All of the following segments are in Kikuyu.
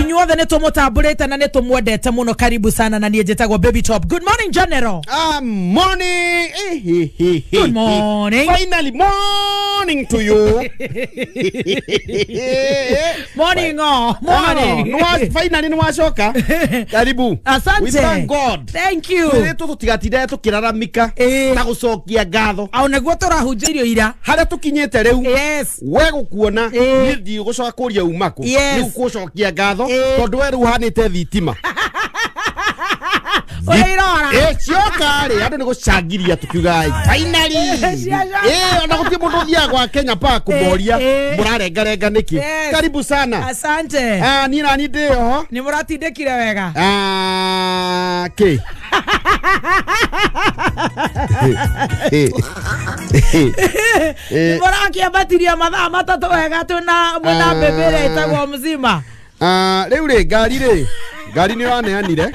Inyuothe nĩ tũmũtambũrĩte na nĩ tũmwendete mũno. Karibu sana na niĩ njĩtagwo Baby Top. Good morning, General. Morning. Good morning. Finally, morning to you. Morning all. Morning. No, finally nĩ wacoka. Karibu. Asante. We thank God. Thank you. Twĩrĩtwo tũtigatinde tũkĩraramika na gũcokia ngatho. Au nĩguo tũrahunjĩirio ira. Harĩa tũkinyĩte rĩu. Yes. We gũkuona niĩ ndigũcoka kũria uma kũ. Yes. Rĩu gũcokia ngatho tondũ we rĩu ũhanĩte thitima. Ũrĩa irora. Cioka rĩ andũ nĩ gũcangiria tũkiuga finally. Ona gũtirĩ mũndũ ũthiaga gwa Kenya Park kũmoria mũrarengarenga nĩkĩ. Karibu sana. Asante. Niĩ nani ndĩ oho. Nĩ mũratindĩkire wega. Kĩ? Nĩ mũrakĩambatirie mathaa matatũ wega twĩna mwĩna mbembe ĩrĩa ĩtagwo mzima. Rĩu rĩ ngari rĩ ngari nĩ ũraneanire.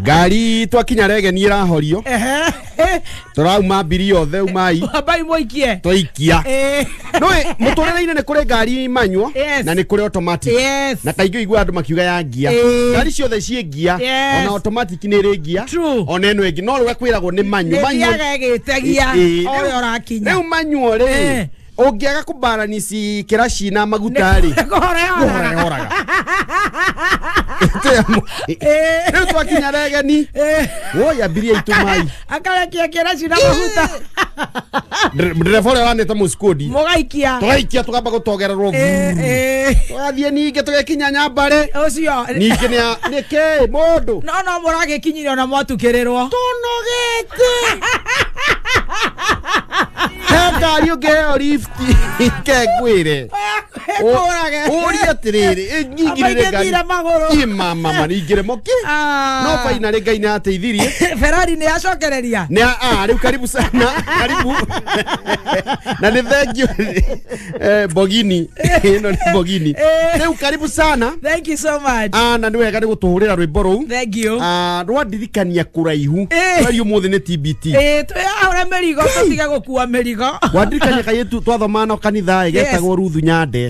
Ngari twakinya Regeni ĩrahorio. Tũrauma mbiri yothe umai. Ambai mũikie. Twaikia. Nĩũĩ mũtũrĩre-inĩ nĩ kũrĩ ngari manual na nĩ kũrĩ automatic. Na kaingĩ ũiguaga andũ makiuga ya ngia. Ngari ciothe ciĩ ngia. Ona automatic nĩ ĩrĩ ngia. Ona ĩno ĩngĩ no rĩu kwĩragwo nĩ manual. Nĩ ĩthiaga ĩgĩtegia o ũrĩa ũrakinya. Rĩu manual rĩ ũngĩaga kũbalance kĩraci na maguta rĩ kũhora yoraga. Rĩu twakinya Regeni woi ambirie itũ mai akarekia kĩraci na maguta. Ndereba ũrĩa ũranĩte mũcikũndi mũgaikia tũgaikia tũkamba gũtogererwo tũgathiĩ ningĩ tũgekinya Nyambare ũcio ningĩ nĩkĩ mũndũ no mũragĩkinyire ona mwatukĩrĩrwo tũnogete. He ngari ũngĩheo lift ke ngwĩre ũrie atĩrĩrĩ nyingĩrĩre ngari ĩ mama ningĩre mũkĩ no finally Ngai nĩ ateithirie. Ferrari nĩ yacokereria nĩ rĩu karibu sana karibu na nĩ thank you Bogini ĩno nĩ Bogini rĩu karibu sana. Thank you so much. Na nĩ wega nĩ gũtũhũrĩra rwĩmbo rũu. Thank you. Rwandirikania kũraihu rwari ũmũthĩ nĩ TBT. Twĩahũre mĩrigo tũtige gũkua mĩrigo. Wandirikania kairĩtu twathoma nao kanitha getagwo Ruthu Nyande.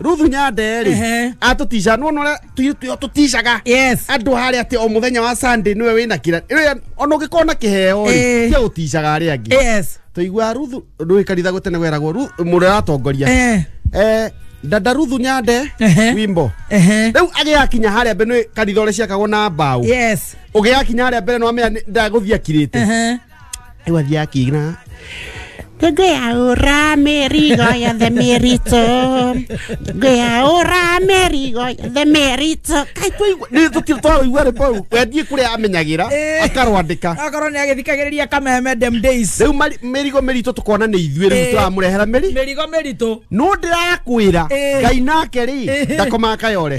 Ruthu Nyande rĩ atũtica nĩwona ũrĩa tũticaga andũ harĩa atĩ o mũthenya wa Sunday nĩwe wĩna kĩra ona ũngĩkorwo na kĩheo rĩ tiga gũticaga arĩa angĩ. Tũiguaga Ruthu ndũĩ kanitha gũtene weragwo mũndũ ũratongoria dada Ruthu Nyande wimbo rĩu agĩakinya harĩa mbere nĩ kanitha ũrĩa ciakagwo na mbaũ. Ũgĩakinya harĩa mbere nĩwamenya ndagũthiĩ akirĩte rĩu athiĩ akina Ngĩaũra mĩrigo yothe mĩritũ ngĩaũra mĩrigo yothe mĩritũ. Nĩ tũtirĩ rwĩmbo rũu wethiĩ kũrĩa amenyagĩra akarwandĩka akorwo nĩ agĩthikagĩrĩria Kameme them days. Rĩu mĩrigo mĩritũ tũkona nĩ ithuĩ rĩu tũramũrehera mĩrigo mĩritũ no ndĩrakwĩra Ngai nake rĩ ndakomaga kayore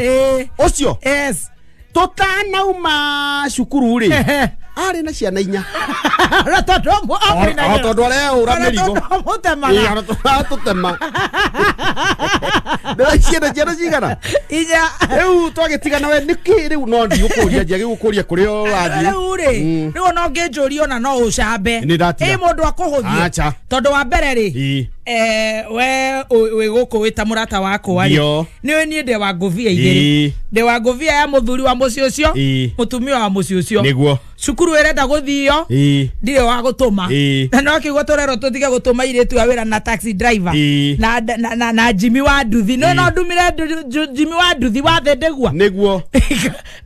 ũcio tũtanauma cukuru rĩ arĩ na ciana inya tondũ areũra mĩrigo tũtema ndĩra ciana cigana inya rĩu twagĩtigana we nĩkĩ rĩu no ndigũkũria ndiagĩgũkũria kũrĩa ũrathiĩ rĩu rĩ rĩu ona ũngĩnjũria ona no ũcambe ĩ mũndũ akũhũthie tondũ wa mbere rĩ we wĩ gũkũ wĩ ta mũrata wakwa rĩ nĩũĩ niĩ ndĩ wa ngũbia igĩrĩ ndĩ wa ngũbia ya mũthuri wa mũciĩ ũcio mũtumia wa mũciĩ ũcio nĩguo cukuru ĩrenda gũthio ndirĩ wa gũtũma na no kĩguo tũrerwo tũtige gũtũma airĩtu a wĩra na taxi driver na Jimmy wa nduthi no no ndumire Jimmy wa nduthi wa thendegua nĩguo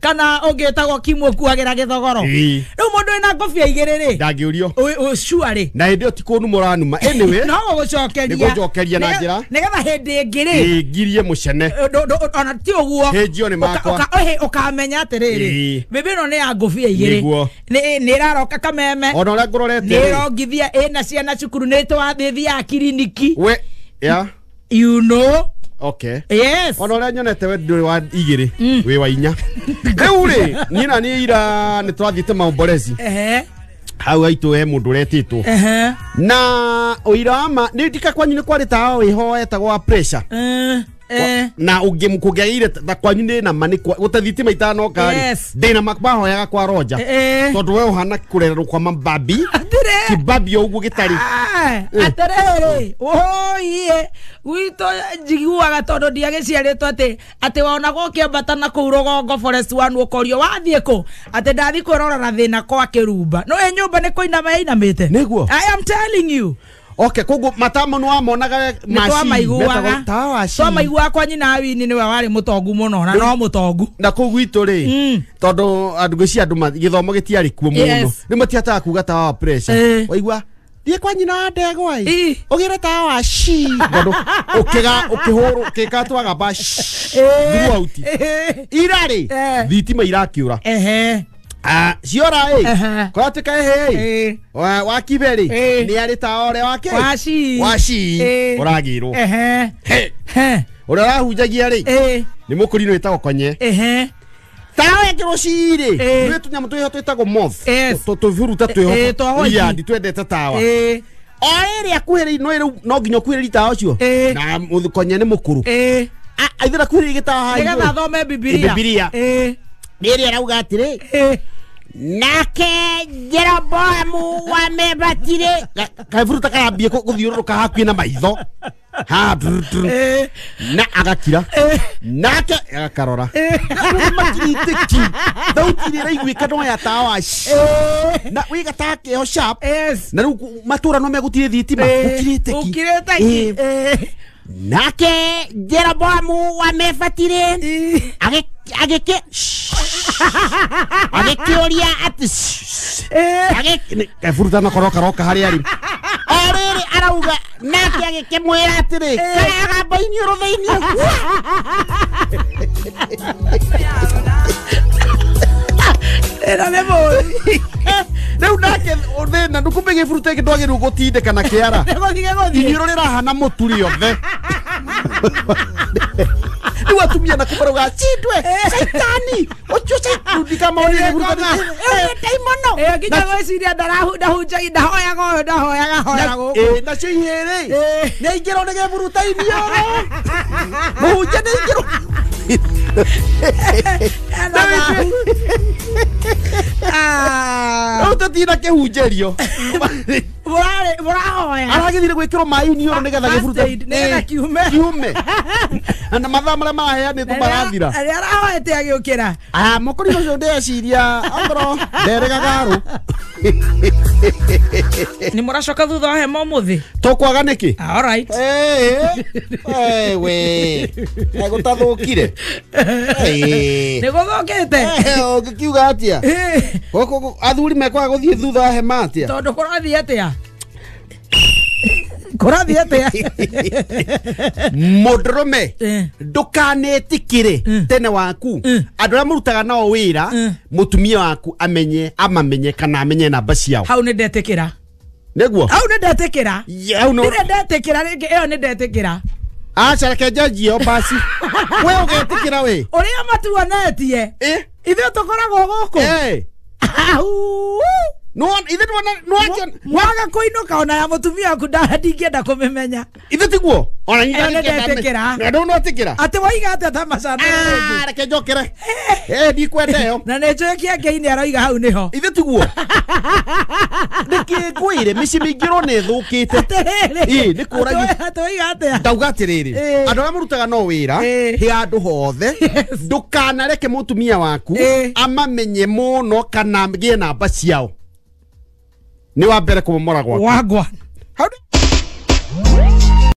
kana ũngĩtagwo Kim ũkuagĩra gĩthogoro rĩu mũndũ wĩna ngũbia igĩrĩ rĩ ndangĩũrio sure rĩ na hĩndĩ ĩyo ti kũnuma ũranuma anyway no gũgũcokeria nĩgũnjokeria na njĩra nĩgetha hĩndĩ ĩngĩ rĩ ngirie mũcene ona ti ũguo hĩnjio nĩ makwa ũkamenya atĩrĩrĩ mbĩmbĩ ĩno nĩ ya ngũbia igĩrĩ nĩ ĩraroka Kameme ona ũrĩa ngũrorete nĩ ĩrongithia ĩna ciana cukuru nĩ twathiaga kiriniki we yeah you know. Okay. Yes. Ona ũrĩa nyonete we ndũrĩ wa igĩrĩ wĩ wa inya rĩu rĩ niĩ na niĩ ira nĩ twathiĩte maomborezi hau haitũ he mũndũ ũretĩtwo na ũira wa ma nĩ ndika kwanyu nĩ kwarĩ tawa wĩho wetagwo wa pressure Na ũngĩmũkũngĩagĩire ta kwanyu ndĩ na ma nĩ gũte thitima itanoka rĩ ndĩ na mahoyaga kwa Roja tondũ we ũhana kũrererwo kwa mababi kĩbabi o ũguo gĩtarĩ atĩrĩrĩ ũiĩ gwitũ njiguaga tondũ ndiagĩciarĩtwo atĩ atĩ wona gũkĩambata na kũu rũgongo forest one ũkorio wathiĩ kũ atĩ ndathi kwĩrorera thĩna kwa kĩrumba no ĩ nyũmba nĩ kũinama yainamĩte. Nĩguo I am telling you. Okay, koguo matamo nĩ wamonaga twamaiguaga twamaiguaga kwa nyina Wini nĩwe warĩ mũtongu mũno na no mũtongu na kũu gwitũ rĩ tondũ andũ ngwĩciria andũ gĩthomo gĩtiarĩ kuo mũno nĩ matihotaga kuga tawa wa pressure waigua thiĩ kwa nyina wa ndegwa ĩ ũgĩre tawa wa shi tondũ ũkĩga ũkĩhũrwo ũkĩka twagamba throughout ira rĩ thitima irakĩũra ciora ĩ koratuĩka ĩhĩ wa kibe rĩ nĩ arĩ tawa ũrĩa wake waci ũragĩrwo ũrĩa ũrahunjagia rĩ nĩ mũkũrinũ wĩtagwo Konye tawa ĩkĩrwo ci rĩ nĩ tũnyamũ twĩho twĩtagwo moth tũburuta twĩho ia nditwendete tawa o rĩrĩ akuhĩrĩirie no rĩu no nginya ũkuhĩrĩrie tawa ũcio na Konye nĩ mũkũrũ aithĩra kuhĩrĩria gĩtawa haha nĩgetha athome Bibilia rĩrĩ arauga atĩrĩ nake Jeroboamu wa Mebatire kaburuta karambie gũthiũrũrũka hakuhĩ na maitho ha na agakira nake agakarora makirite ki thauti ĩrĩa ĩraiguĩka no ya tawa na wĩ gatawa keho sharp na rĩu matũra no megũtirĩ thitima gũkirĩte ki nake Jeroboamu wa Mebatire agĩkĩ agĩkĩũria atĩ kaburuta na karoka harĩa arĩ o rĩrĩ arauga nake agĩkĩmwĩra atĩrĩ karagamba iniũrũ thĩinĩ ĩno nĩ mũru rĩu nake thĩna ndũkumbe gĩburuta gĩkĩ ndwagĩrĩirwo gũtindĩka na kĩara iniũrũ rĩrahana mũtu rĩothe rĩu atumia na kũmarauga cindwe caitani ũcio ndikamaonire gĩburuta ndaimono nginya gwĩciria ndahunjagia ndahoyaga ũyũ ndahoyaga hoyaga gũkũ nacio ihĩrĩ nĩ aingĩrwo nĩ gĩburuta iniũrũ mũhunjia nĩ aingĩrwo rĩu tũtina kĩhunjĩrio mũrahoya aragĩthire gwĩkĩrwo maĩ iniũrũ nĩgetha gĩburuta nĩgetha kiume na mathaa marĩa maraheanĩtwo marathira arĩa arahoete agĩũkĩra mũkũrinũ ũcio ndĩreciria okorwo nderĩga garũ nĩ mũracoka thutha wa hema ũmũthĩ tũkwaga nĩkĩ all right we gũtathũkire nĩ gũthũkĩte ũngĩkiuga atĩa athuri mekwaga gũthiĩ thutha wa hema atĩa tondũ kũrathiĩ atĩa kũrathiĩ atĩa mũndũrũme ndũkanetĩkĩre tene waku andũ arĩa mũrutaga nao wĩra mũtumia waku amenye amamenye kana amenye namba ciao hau nĩ ndetĩkĩra nĩguo hau nĩ ndetĩkĩra nĩ ndetĩkĩra rĩngĩ ĩyo nĩ ndetĩkĩra aca reke njanjie o basi we ũgetĩkĩra we ũrĩa matuonetie ithuĩ tũkoragwo gũkũ no ithe no mwaga kũinũka ona ya mũtumia waku ndingĩenda kũmĩmenya ithe tiguo ona ndetĩkĩra na ndũnetĩkĩra atĩ waiga atĩa ta macana reke njokere ndikwenda ĩyo na nĩ njũĩ kĩangĩ-inĩ aroiga hau nĩho ithe tiguo nĩkĩ ngwĩre mĩciĩ mĩingĩ ũrona ĩthũkĩte nĩ kũragia atĩ waiga atĩa ndauga atĩrĩrĩ andũ arĩa mũrutaga no wĩra hĩ handũ hothe ndũkanareke mũtumia waku amamenye mũno kana agĩe namba ciao nĩ wa mbere kũmomora gwaku wagwa. How do